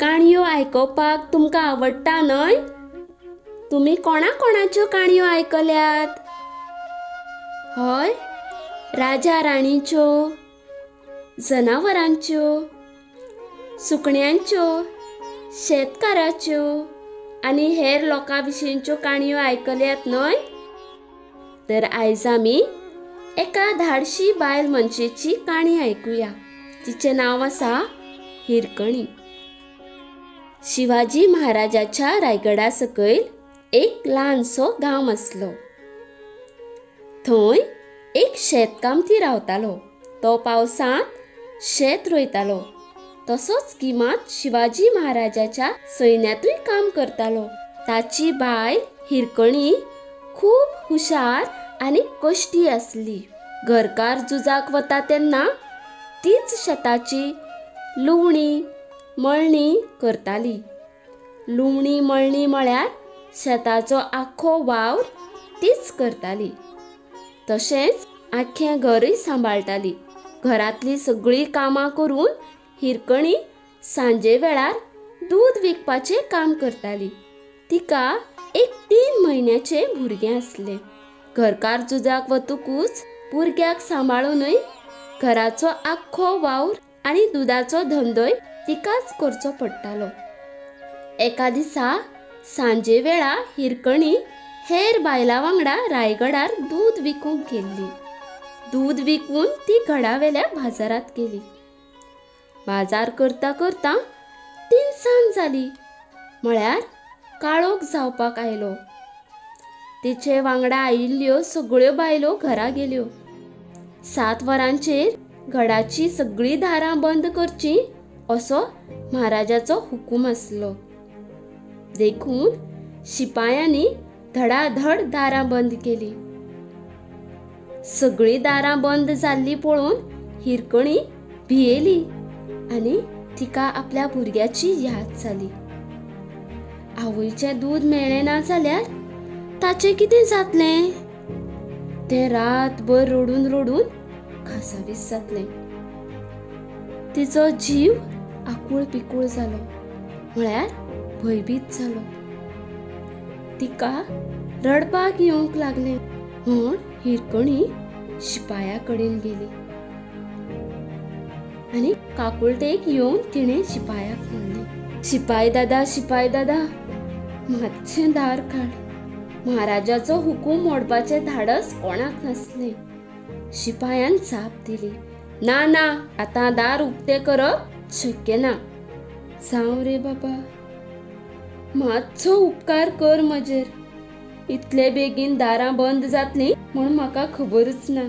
काणयो आयकुपाक तुमकां आवडटा न्हय? तुमी कोणा कोणाच्यो काणयो आयकल्यात? हय, राजा राणीच्यो, जनावरांच्यो, सुकण्यांच्यो, शेतकाराच्यो आनी हेर लोकां विशींच्यो काणयो आयकल्यात न्हय? तर आयज आमी एका धाडशी बायल मनशेची काणी आयकुया. तिचें नांव आसा हिरकणी. शिवाजी महाराजाच्या रायगडा सकयल एक ल्हानसो गांव आसलो. थंय एक शेतकामती रावतालो. तो पावसांत शेत रोयतालो, तसोच गिमांत शिवाजी महाराजाच्या सैन्यांतूय काम करतालो. ताची बायल हिरकणी खूब हुशार आनी कश्टी आसली. घरकार झुजाक वता तेन्ना तीच शेताची लुवणी मळणी करताली. लुवणी मळणी म्हळ्यार शेताचो आख्खो वावर तीच करताली. तशेंच आख्खें घरूय सांबाळटाली. घरांतली सगळीं कामां करून हिरकणी सांजे वेळार दूद विकपाचें काम करताली. तिका एक 3 म्हयन्याचें भुरगें आसलें. घरकार झुजाक वतकूच भुरग्याक सांबाळूनय घराचो आख्खो वावर आनी दुदाचो धंदोय तिकाच करचो पडटालो. एका दिसा सांजे वेळा हिरकणी हेर बायलां वांगडा रायगडार दूद विकूंक गेल्ली. दूद विकून ती घडावेल्या बाजारांत गेली. बाजार करता करता 3 जाली, म्हळ्यार काळोख जावपाक आयलो. तिचे वांगडा आयिल्ल्यो सगळ्यो बायलो घरा गेल्यो. 7 वरांचेर घडाची सगळीं दारां बंद करची असो महाराजाचो हुकूम आसलो. देखून शिपायांनी धडाधड दारां बंद केली. सगळीं दारां बंद जाल्लीं पळोवन हिरकणी भियेली आनी तिका आपल्या भुरग्याची याद जाली. आवयचें दूद मेळ्ळें ना जाल्यार ताचें कितें जातलें? तें रातभर रडून रडून खासावीस जातलें. तिचो जीव आकूळ पिकूळ जालो, म्हळ्यार भंयभीत जालो. तिका रडपाक येवंक लागलें म्हूण हिरकणी शिपाया कडेन गेली आनी काकुळटेक येवन तिणें शिपायाक म्हणलें, शिपाय दादा, शिपाय दादा, मातशें दार काड. महाराजाचो हुकूम मोडपाचें धाडस कोणाक नासलें. शिपायान जाप दिली, ना ना, आतां दार उक्तें करप शक्य ना. जावं रे बाबा, मातसो उपकार कर म्हजेर. इतले बेगीन दारां बंद जातलीं म्हूण म्हाका खबरूच ना.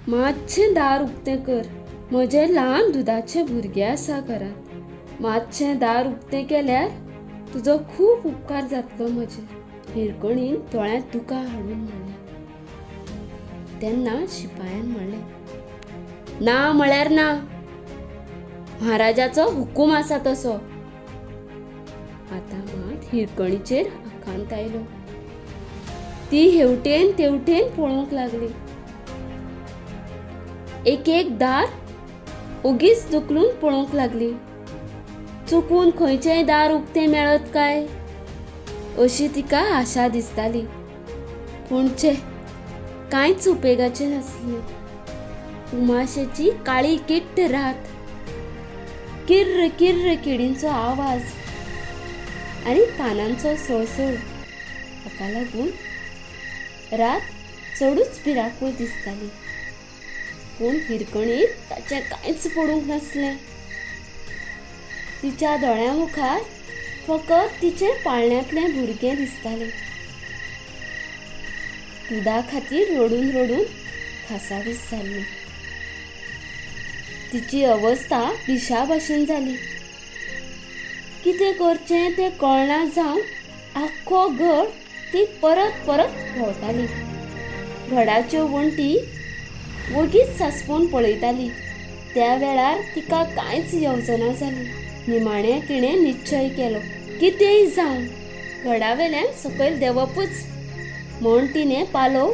मातशें दार उक्तें कर. म्हजें ल्हान दुदाचें भुरगें आसा घरांत. मातशें दार उक्तें केल्यार तुजो खूब उपकार जातलो म्हजेर. हिरकणीन दोळ्यांत दुकां हाडून म्हणलें. तेन्ना शिपायान म्हणलें, ना म्हळ्यार ना, महाराजाचो हुकूम आसा तसो. आतां मात हिरकणीचेर आकांत आयलो. ती हेवटेन तेवटेन पळोवंक लागली. एक एक दार ओगीच धुकलून पळोवंक लागली. चुकून खंयचेंय दार उक्तें मेळत काय अशी तिका आशा दिसताली. पूण छे, कांयच उपेगाचें नासलें. उमाशेची काळी किट्ट रात, किर्र किर्र किडींचो आवाज आनी पानांचो सळसळ हाका लागून रात चडूच भिरांकूळ दिसताली. पूण हिरकणीक ताचें कांयच पडूंक नासलें. तिच्या दोळ्यां मुखार फकत तिचें पाळण्यांतलें भुरगें दिसतालें. दुदा खातीर रडून रडून खासावीस जाल्लें. तिची अवस्था विशा भाशेन जाली. कितें करचें तें कळना जावन आख्खो गड ती परत परत भोंवताली. घडाच्यो वण्टी वगीच सांसपून पळयताली. त्या वेळार तिका कांयच येवजना जालें. निमाणें तिणें निश्चय केलो, कितेंय जावं घडावेल्यान सकयल देंवपूच म्हूण तिणें पालोव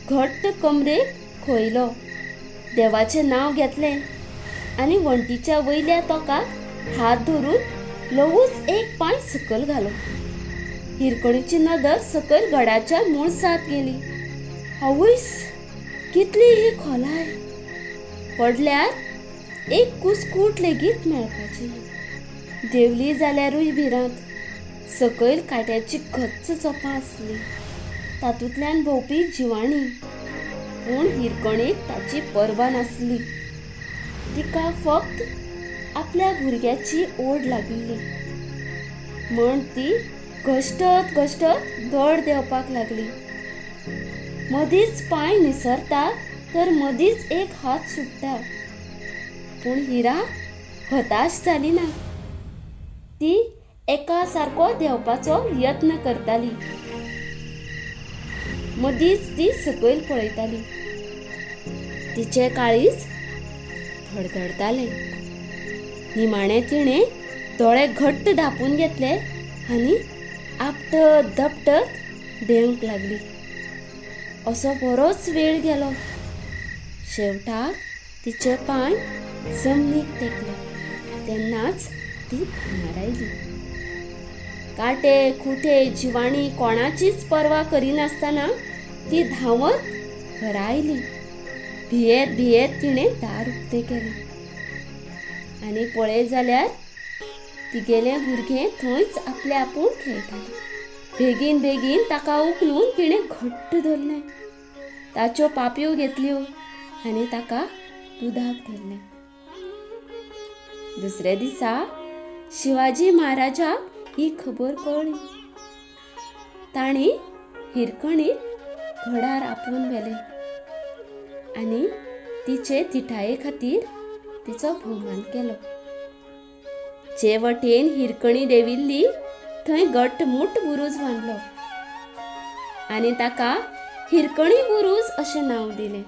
घट्ट कमरेक खोयलो. देवाचें नांव घेतलें आनी वण्टीच्या वयल्या तोकाक हात धरून ल्हवूच एक पांय सकयल घालो. हिरकणीची नदर सकयल गडाच्या मुळसांत गेली. आवयस, कितली ही खोलाय! पडल्यार एक कुस्कूट लेगीत मेळपाची. देंवली जाल्यारूय भिरांत. सकयल कांट्याची गच्च चोपां आसली, तातूंतल्यान भोंवपी जिवाणी. पूण हिरकणीक ताची पर्वा नासली. तिका फक्त आपल्या भुरग्याची ओड लागिल्ली म्हण ती घश्टत घश्टत दड देंवपाक लागली. मदींच पांय निसरता तर मदींच एक हात सुट्टा. पूण हिरा हताश जाली ना. ती एका सारको देंवपाचो यत्न करताली. मदींच ती सकयल पळयताली. तिचें काळीज धडधडतालें. निमाणें तिणें दोळे घट्ट धांपून घेतले आनी आपटत धपटत देंवंक लागली. असो बरोच वेळ गेलो. शेवटाक तिचे पांय जमनीक तेंकले. तेन्नाच ती भानार आयली. कांटे खुटे जिवाणी कोणाचीच पर्वा करिनासतना ती धांवत घरा आयली. भियेत भियेत तिणें दार उक्तें केलें आनी पळयत जाल्यार तिगेलें भुरगें थंयच आपले आपूण खेळटालें. बेगीन बेगीन ताका उखलून तिणें घट्ट धरलें. ताच्यो पापयो घेतल्यो आनी ताका दुदाक धरलें. दुसऱ्या दिसा शिवाजी महाराजाक ही खबर कळ्ळी. तांणी हिरकणीक घडार आपोवन व्हेलें आनी तिचे धिटाये खातीर तिचो भोवमान केलो. जे वटेन हिरकणी देंविल्ली थंय घटमूट बुरूज बांदलो आनी ताका हिरकणी बुरूज अशें नांव दिलें.